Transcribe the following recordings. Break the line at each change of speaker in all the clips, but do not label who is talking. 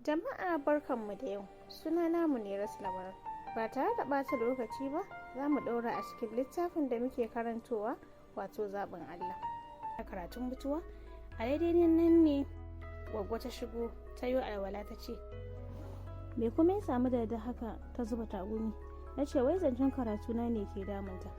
Jama'a, barkanmu da yau. Suna namu ne Labaran. Ba tare da ɓata lokaci ba, za mu ɗaura a cikin littafin da muke karantowa, wato Zaɓin Allah. A karatun mutuwa, a daidai nan ne Gwaggwa ta shigo, ta yi alwala, ta ce, "Me kuma ya samu da haka ta zuba tagumi?" Na ce, "Wai zancen karatuna ne ke damunta."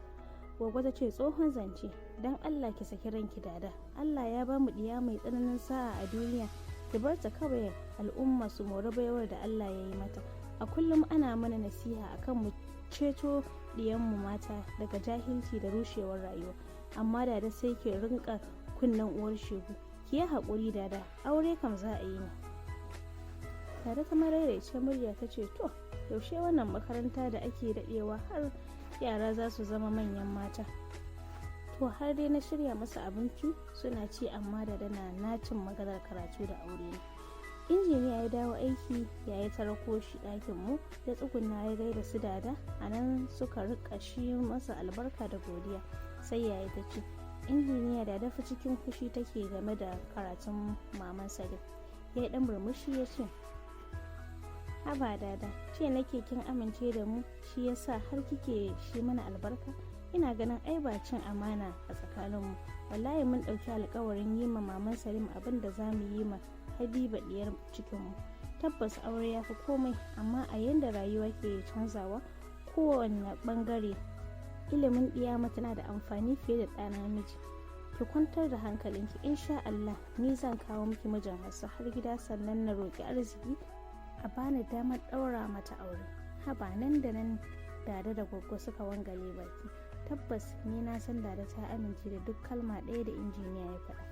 Gwaggo ta ce, "Tsohon zance, don Allah ki saki ranki, Dada. Allah ya ba mu diya mai tsananin sa'a a duniya, ki bar ta kawai al'umma su mori baiwar da Allah ya yi mata. A kullum ana mana nasiha akan mu ceto diyanmu mata daga jahilci da rushewar rayuwa, amma Dada sai ki rinka kunnen uwar shegu. Ki yi haƙuri, Dada, aure kam za a yi ne." Dada ta maraice murya ta ce, "To, yaushe wannan makaranta da ake daɗewa har yara za su zama manyan mata?" To, har dai na shirya masa abinci suna ci, amma da dana nacin maganar karatu da aure ne. Injiniya ya dawo aiki, ya ta rako shi ɗakin mu, ya tsuguna ya gaida su Dada. A nan suka rika shi masa albarka da godiya. Sai yaya ta ce, "Injiniya, da dafa cikin fushi take game da karatun maman Salim." Ya yi dan murmushi ya ce, "Haba Dada, ce nake kin amince da mu, shi yasa har kike shi mana albarka. Ina ganin ai ba cin amana a tsakaninmu. Wallahi mun ɗauki alkawarin yi ma maman Salim abin da za mu yi ma Habiba diyar cikinmu. Tabbas aure ya fi komai, amma a yanda rayuwa ke canzawa kowane bangare, ilimin ɗiya tana da amfani fiye da ɗa namiji. Ki kwantar da hankalinki, insha Allah ni zan kawo miki mijin Hassa har gida, sannan na roƙi arziki a bani damar ɗaura mata aure." Haba, nan da nan Dada da Gwaggo suka wangale baki. Tabbas ni na san Dada ta amince da duk kalma ɗaya da injiniya ya faɗa.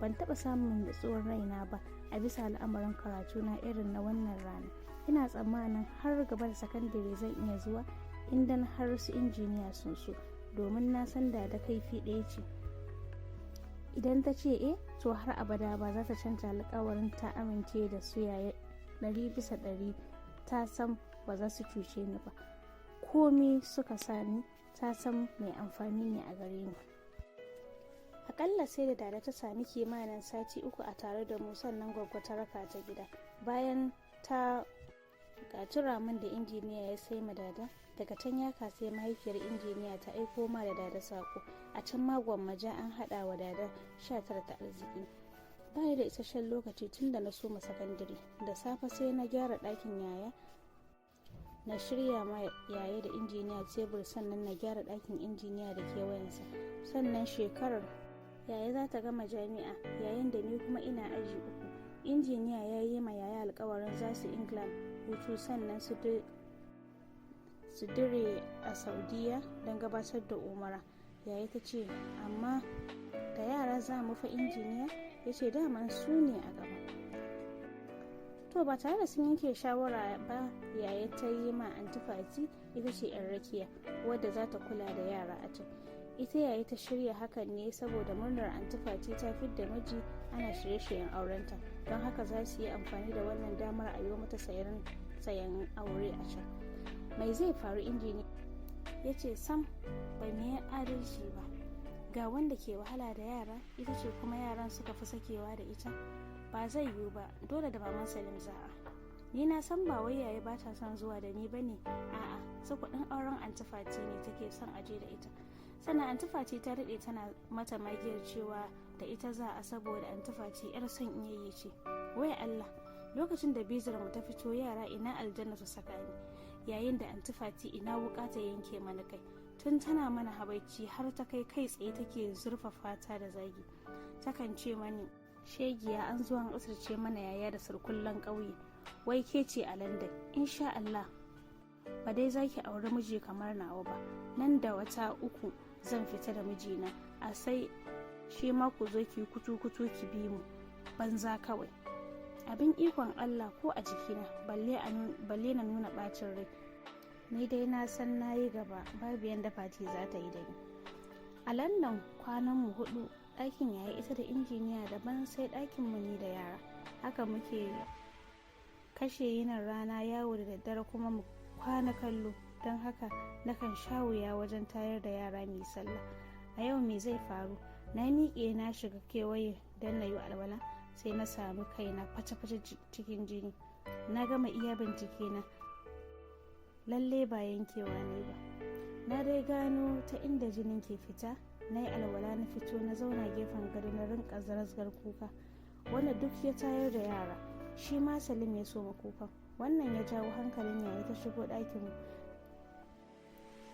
Ban taɓa samun nutsuwar raina ba a bisa al'amarin karatu na irin na wannan rana. Ina tsammanin har gaba da sakandare zan iya zuwa idan har su injiniya sun so, domin na san Dada kaifi ɗaya ce. Idan ta ce e, to har abada ba za ta canja alkawarin ta amince da su yaya 100%. Ta san ba za su cuce ni ba. Komai suka sa ni, ta san mai amfani ne a gare ni. Akalla sai da Dada ta sami kimanin sati 3 a tare da mu, sannan Gwaggwa ta raka ta gida. Bayan ta gatura min da injiniya ya sai ma Dada daga can ya sai mahaifiyar injiniya ta aiko ma da Dada sako. A can ma Gwammaja an haɗa wa Dada 19 ta arziki. Bani da isasshen lokaci tun da na soma sakandare. Da safe sai na gyara ɗakin yaya, na shirya ma yaya da injiniya tebur, sannan na gyara ɗakin injiniya da kewayensa. Sannan shekarar yaya za ta gama jami'a, yayin da ni kuma ina aji 3. Injiniya ya yi ma yaya alkawarin za su England hutu, sannan su dire a Saudiya don gabatar da umara. Yaya ta ce, "Amma da yara za mu fa, injiniya?" Ya ce, "Daman su ne a gaba." To, ba tare da sun yanke shawara ba, yaya ta yi ma Anti Fati, ita ce yan rakiya wadda za ta kula da yara a can. Ita yaya ta shirya hakan ne saboda murnar Anti Fati ta fidda miji, ana shirye-shiryen aurenta, don haka za su yi amfani da wannan damar a yi mata sayan aure a can. Mai zai faru? Injini ya ce, "Sam ba mu yi adalci ba. Ga wanda ke wahala da yara, ita ce kuma yaran suka fi sakewa da ita. Ba zai yiwu ba, dole da maman Salim za'a. Ni na san ba wai yaya ba ta son zuwa da ni bane, a'a, su kuɗin auren Anti Fati ne take son aje da ita. Sannan Anti Fati ta daɗe tana mata magiyar cewa da ita za a, saboda Anti Fati yar son iyayi ce. Wai Allah, lokacin da bizar mu ta fito, yara ina aljanna su saka ni, yayin da Anti Fati ina wuka ta yanke mana kai. Tun tana mana habaici har ta kai kai tsaye take zurfafa ta da zagi. Takan ce mani shegiya, an zuwa an asirce mana yaya da sarkullan ƙauye. Wai ke ce a London, insha Allah ba dai zaki auri miji kamar nawa ba. Nan da wata 3 zan fita da mijina, a sai shi ma ku zo ki kutu kutu ki bi mu banza kawai." Abin ikon Allah, ko a jikina, balle na nuna bacin rai. Ni dai na san na yi gaba, babu yanda Fati za ta yi da ni. A London kwanan mu 4, ɗakin yaya ita da injiniya daban, sai ɗakin mu ni da yara. Haka muke kashe yinin rana yawo, da daddare kuma mu kwana kallo. Don haka nakan sha wuya wajen tayar da yara mai sallah. A yau me zai faru? Na miƙe na shiga kewaye don na yi alwala, sai na sami kaina face-face cikin jini. Na gama iya bincike na, lalle ba yankewa ne ba. Na dai gano ta inda jinin ke fita. Na yi alwala, na fito, na zauna gefen gado, na rinka zarazgar kuka, wanda duk ya tayar da yara. Shi ma Salim ya soma kukan. Wannan ya jawo hankalin Yaya, ta shigo ɗakinmu.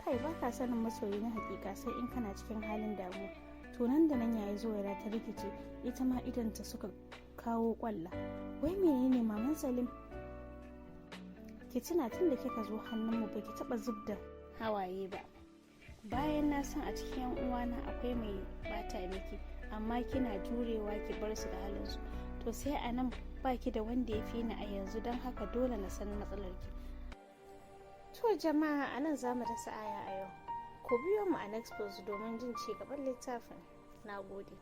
Kai, ba ka sanin masoyi na hakika sai in kana cikin halin damuwa. To, nan da nan Yaya Zuwaira ta rikice, ita ma idanta suka kawo kwalla. "Wai menene, Maman Salim? Ki tuna tun da kika zo hannunmu ba ki taɓa zub da hawaye ba. Bayan na san a cikin yan uwana akwai mai bata miki, amma kina jurewa ki bar su da halinsu. To, sai a nan ba ki da wanda ya fi ni a yanzu, don haka dole na san matsalar ki." To jama'a, a nan za mu dasa aya a yau. Ku biyo mu a next post domin jin ci gaban littafin. Na gode.